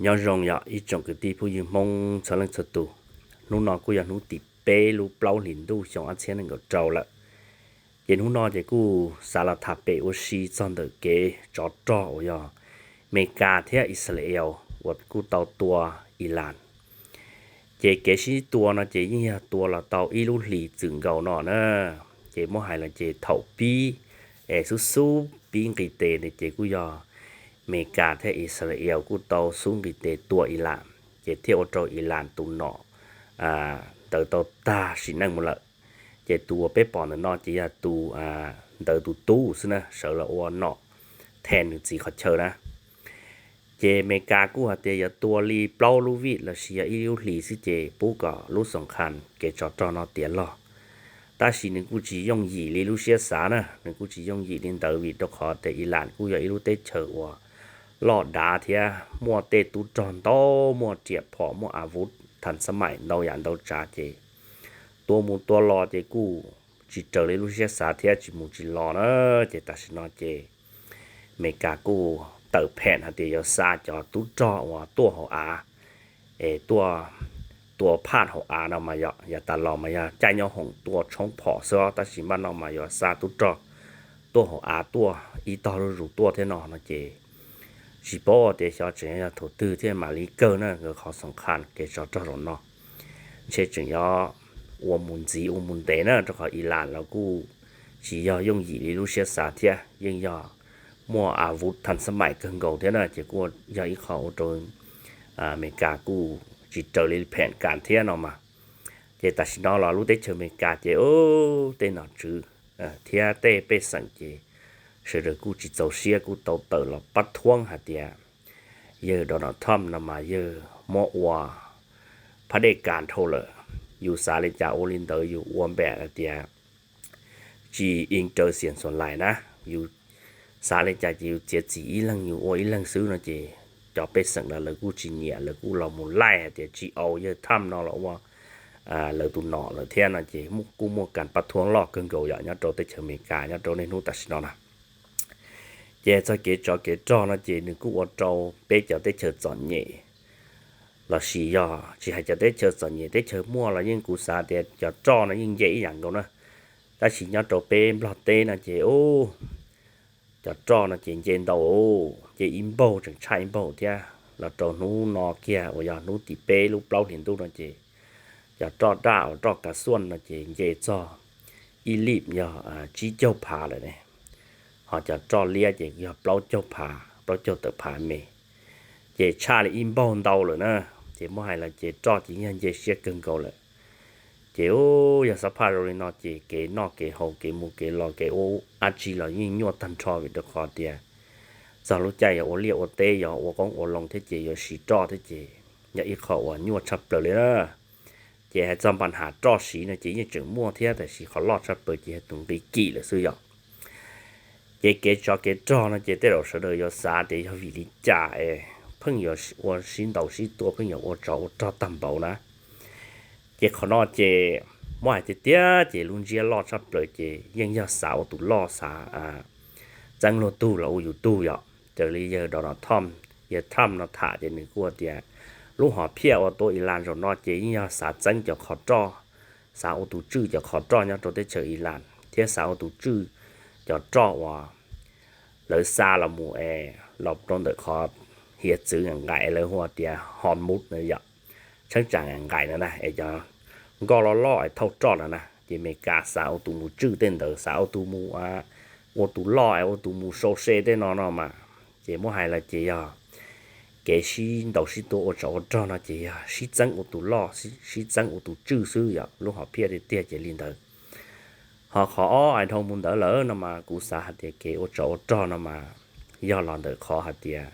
Nyob zoo yog ib tsoom kwv tij phooj ywg Hmoob txhua leej txhua tus. Hnub no kuj yog hnub tim peb lub plaub hlis ntuj xyoo ob txhiab nees nkaum rau lawm. Ces hnub no ces kuj xav los tham pem ua si txog ntawm kev tsov rog uas yog Amelikas thiab Israel uas kuj tau tua Iran. Ces kev sib tua no ces yeej yog tua los tau ib lub hlis txwm nkaus no na. Ces muab hais los ces thaum pib es xub xub pib nqis tes ntawd ces kuj yog Amelikas thiab Israel kuj tau xub nqis tes tua Iran, ces thiaj ua rau Iran tus nom ntawd tau tag sim neej mus lawm. Ces tus uas peb pom ntawm no ces yog tus ntawd tus tub xwb na, sawv los ua nom then nws txiv qhov chaw na. Ces Amelikas kuj hais tias yuav tua li plaub lub vij lossis yog ib lub hlis xwb ces pub kom lub xoom khan kev tsov rog no tiav log. Tab sis nws kuj tsis yooj yim li lub siab xav na, nws kuj tsis yooj yim li ntawd vim rau qhov tias Iran kuj yog ib lub teb chaws uas loj dav thiab muaj tej tub rog ntau, muaj riam phom, muaj a vuv thas xab maim ntau yam ntau tsav ces tua mus tua los ces kuj tsis raws li lub siab xav thiab tsis mus tsis los na. Ces tam sim no ces Amelikas kuj tawm phem hais tias yuav xa cov tub rog uas tuaj hauv av, es tuaj tua phaj hauv av no mas yog, yav tas los mas yog caij nyob hoom tua tshoob phom xwb os, tab sis npaj no mas yuav xa tub rog tuaj hauv av tuaj ib tog zuj zus tuaj thiab no no ces tsis paub tias xyov tseem yog thaum twg thiaj mam li kawg na, nkawd qhov xoom khan kev tsov rog zaum no ntshe tseem yuav ua mus ntxiv ua mus ntev na, rau qhov Iran los kuj tsis yog yooj yim li lub siab xav thiab, yeej yog muaj a vuv thas xab maim kawg nkaus thiab na, ces kuj yog ib qho ua rau Amelikas kuj tsis raws li phem kas thiab no mas. Ces tam sim no los lub teb chaws Amelikas ces tej nom tswv thiab tej pej xeem ces sawv daws kuj tsis txaus siab kuj tau tawm los pab thuab hais tias yawg Donald Trump no mas yawg muab ua phab dej kas dhau lawm. Yus xav li cas ua li ntawd, yus ua npaum hais tias tsis in raws xiam xuas lais na. Yus xav li cas ces yus txiav txim ib leeg yus ua ib leeg xwb no ces cov pej xeem los lawv kuj tsis nyiam, lawv kuj los mus laij hais tias tsis au, yawg Trump no los ua lawv tus nom lawm thiab no ces kuj muaj kas pab thuab loj kawg nkaus yom nyob rau teb chaws Amelikas nyob rau niaj hnub tam sim no na. Ces txog kev tsov kev rog no ces nws kuj ua rau peb cov teb chaws txom nyem lossis yog tsis hais cov teb chaws txom nyem, teb chaws muaj los yeej kuv xav tias cov roj no yeej nce ib yam nkaus na. Tab sis nyob rau peb Nplog teb no ces cov roj no ces nce ntau, nce ib npaug tseem tshaj ib npaug thiab. Los rau hnub no kiag uas yog hnub tim peb lub plaub hlis ntuj no ces cov roj daj uas roj kav xuaj no ces nce txog ib lim yog tsib caug phav lawm ne, ho cov roj liab ces yog plaub caug phav, plaub caug tawm phav me. Ces tshaj li ib npaug ntau lawm na. Ces muab hais los ces roj ces yog nce siab kawg nkaus lawm. Ces yog xab phaj zoo li no ces kev noj kev haus kev mus kev los kev ua dab tsi los yeej nyuaj tag nrho vim rau qhov tias txog lub caij yog ua liaj ua teb yog ua qoob ua loo thiab ces yuav siv roj thiab ces yog ib qho uas nyuaj tshaj plaws li na. Ces hais txog npa nham roj siv no ces yeej tseem muaj thiab tab sis qhov loj tshaj plaws ces yog tus nqi kim lawm xwb yom. Ces kev tsov kev rog no ces tej zaum sawv daws yuav xav tias yog vim li cas es pheej yuav ua sib ntaus sib tua, pheej yuav ua tsov ua rog tag npaum na. Ces qhov no ces muab hais tiag tiag ces lub ntsiab loj tshaj plaws ces yeej yog xav ua tus loj, xav txeeb luag tug los ua yus tug yom. Raws li yawg Donald Trump, yawg Trump no tham ces nws kuj tias lub hom phiaj uas tua Iran zaum no ces yeej yog xav txeeb cov qhov roj, xav ua tus tswj cov qhov roj nyob rau teb chaws Iran thiab xav ua tus tswj cov roj uas lawv xa los mus es los rau ntawm qhov hiav txwv nqaim lawv hu tias Hormuz na yom, cheeb tsam nqaim no na es cov nkoj loj loj es thauj roj no na ces Amelikas xav ua tus mus tswj tej ntawd, xav ua tus mus ua tus loj es ua tus mus sau se tej no no mas. Ces muab hais los ces yog kev sib ntaus sib tua ua tsov ua rog no ces yog sib txeeb ua tus loj, sib txeeb ua tus tswj xwb yom, lub hom phiaj tiag tiag ces li ntawd. Ho qhov ob es dhau mus ntawd lawm no mas kuv xav hais tias kev ua tsov ua rog no mas yog los ntawm qhov hais tias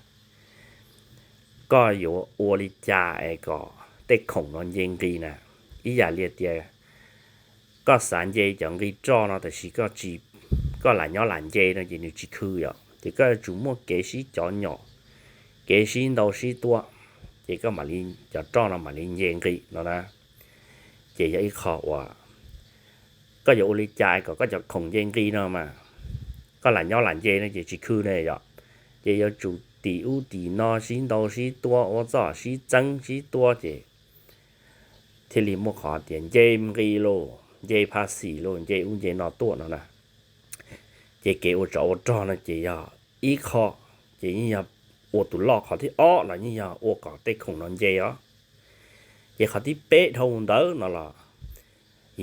koj yuav ua li cas es kom tej khoom no nce nqi na. Ib yam li tias koj xav nce cov nqi roj no tab sis koj tsis, koj lam nyob lam nce no ces nws tsis khw yom, ces koj yuav tsum muaj kev sib cov nyom, kev sib ntaus sib tua, ces koj mam li, cov roj no mam li nce nqi no na. Ces yog ib qho uas koj yuav ua li cas kom koj cov khoom nce nqi no mas koj lam nyob lam nce no ces tsis khw ne yom. Ces yuav tsum tim ub tim no sib ntaus sib tua ua txoj sib txeeb sib tua ces thiaj li muaj qhov tias nce nqi los nce pha xim los nce ub nce no tuaj no na. Ces kev ua tsov ua rog no ces yog ib qho, ces yeej yog ua tus loj qhov thib ob los yeej yog ua kom tej khoom no nce os. Ces qhov thib peb dhau ntawd no los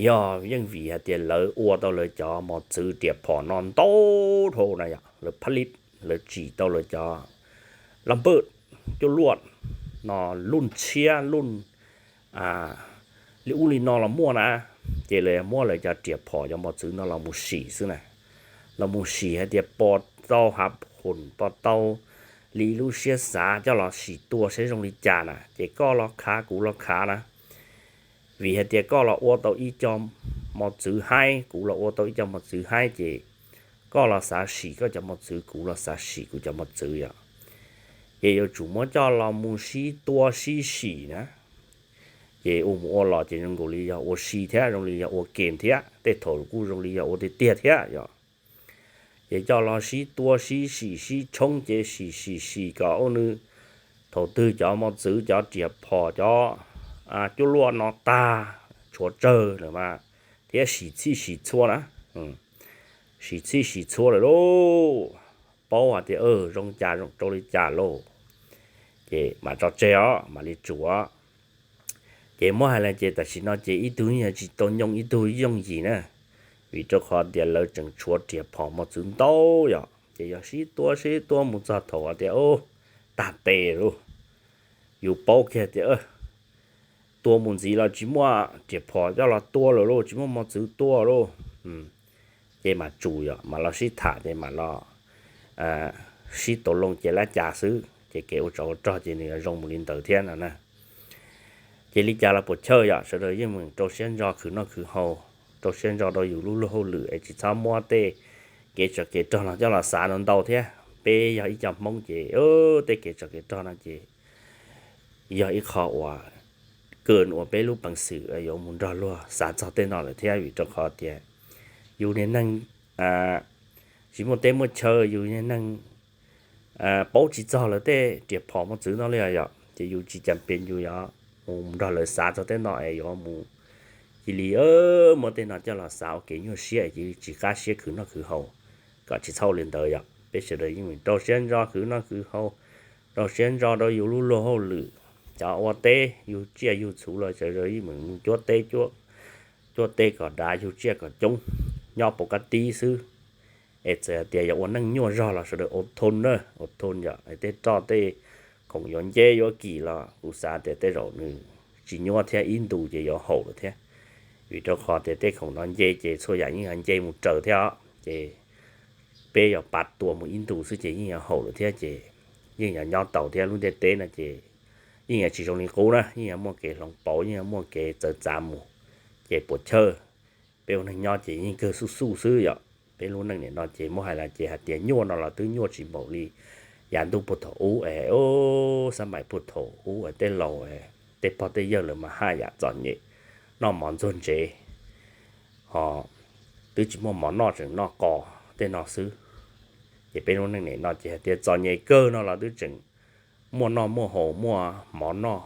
yog yeej vim hais tias lawv ua tau lawv cov mos txwv riam phom no ntau dhau na yom, lawv pha lib, lawv tsim tau lawv cov laj npawj cuaj luaj no luj tshiab luj li ub li no los muaj na, ces lawv muab lawv cov riam phom cov mos txwv no los mus sim xwb na. Los mus sim hais tias puas tau hav phom puas tau li lub siab xav coj los sim tua saib zoo li cas na, ces koj los khav kuv los khav na. Vim hais tias koj los ua tau ib co mos txwv haib, kuv los ua tau ib co mos txwv haib, ces koj los xav sim koj cov mos txwv, kuv los xav sim kuv cov mos txwv yom. Ces yuav tsum muab coj los mus sib tua sib sim na. Ces ua mus ua los ces zoo nkaus li yog ua si thiab zoo li yog ua kem thiab, tej thaum kuj zoo li yog ua tiag tiag thiab yom. Ces coj los sib tua sib sim sib tshoob ces sim sim sim kom ua nws thaum twg cov mos txwv cov riam phom cov cuaj luaj no tag tshuav tsawg lawm mas thiab sim txhij sim txhua na, sim txhij sim txhua lawm lauj, paub hais tias zoo cas zoo rau li cas lauj, ces mam tso tseg os mam li tsuav. Ces muab hais lawm ces tam sim no ces ib tug yog tsis tau nyoo ib tug yooj yim na, vim rau qhov tias lawv tseem tshuav riam phom mos txwv ntau yom, ces yog sib tua sib tua mus txog thaum tias tag tes lauj, yus paub kiag tias tua mus ntxiv los tsis muaj riam phom coj los tua lawm lauj, tsis muaj mos txwv tua lauj, ces mam tsum yom, mam los sib tham ces mam los sib tau loo ces lab cas xwb ces kev ua tsov ua rog ces nws yuav zoo mus li ntawd thiab no na. Ces li cas los puas chawj yom, sawv daws yeej meem rau siab ntso khwv noj khwv haus, rau siab ntso rau yus lub luag hauj lwm es tsis txhob muab tej kev tsov kev rog no coj los xav ntau ntau thiab. Peb yog ib co Hmoob ces tej kev tsov kev rog no ces yog ib qho uas kawg uas peb lub peev xwm yuav mus nrog luag xav txog tej no lawm thiab, vim rau qhov tias yus niag neeg tsis muaj teb muaj chaw, yus niag neeg paub tsis txog lawv tej riam phom mos txwv no li yom, ces yus tsis cas pes yus yuav mus nrog lawv xav txog tej no es yuav mus cia li muab tej no coj los xav ua kev nyuaj siab es cia li tsis qab siab khwv noj khwv haus, kom tsis txhob ua li ntawd yom. Peb sawv daws yeej rau siab ntso khwv noj khwv haus, rau siab ntso rau yus lub luag hauj lwm, cov ua teb yug tsiaj yug txhuv los sawv daws yeej meem cuab teb, cuab teb kom dav, yug tsiaj kom coob, nyob puas kab tib xwb. Es txawm tias yog ua neej nyuaj zog los sawv daws ua thoo na, ua thoo yom, tej roj tej khoom yuav nce yuav kim los kuv xav tias tej zaum nws tsis nyuaj thiab, ib ntus ces yuav haum lawm thiab. Vim rau qhov tias tej khoom no nce ces txhua yam yeej yuav nce mus raws thiab os, ces peb yuav pab tua mus ib ntus xwb ces yeej yuav haum lawm thiab ces yeej yuav nyob tau thiab. Lub ntiaj teb no ces yeej yuav tsis zoo li qub na, yeej yuav muaj kev hloov pauv, yeej yuav muaj kev txawv txav mus, ces puas chawj. Peb ua neeg nyob ces yeej kawg xuj xuj xwb yom. Peb lub neej nim no ces muab hais lawm ces hais tias nyuaj no los twb nyuaj tsis npaum li yav ntuj puag thaum ub es, xab maim puag thaum ub es tej laus, tej pog tej yawg lawv mas haj yam txom nyem, noj mov ntxuag ntsev, ho twb tsis muaj mov noj tseem noj qos tej no xwb. Ces peb lub neej nim no ces hais tias txom nyem kawg no los twb tseem muaj noj muaj haus, muaj mov noj,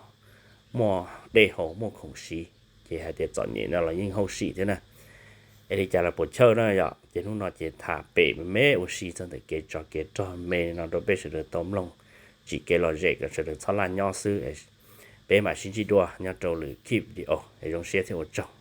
muaj dej haus, muaj khoom siv, ces hais tias txom nyem no los yeej hauj sim thiab na. Es li cas los puas chawj na yom. Ces hnub no ces tham pem me me ua si txog ntawm kev tsov kev rog me no rau peb sawv daws tau mloog, tsim kev lom zem kom sawv daws txhob laj nyob xwb. Peb mam sib ntsib dua nyob rau lwm kib video, zoo siab thiab ua tsaug.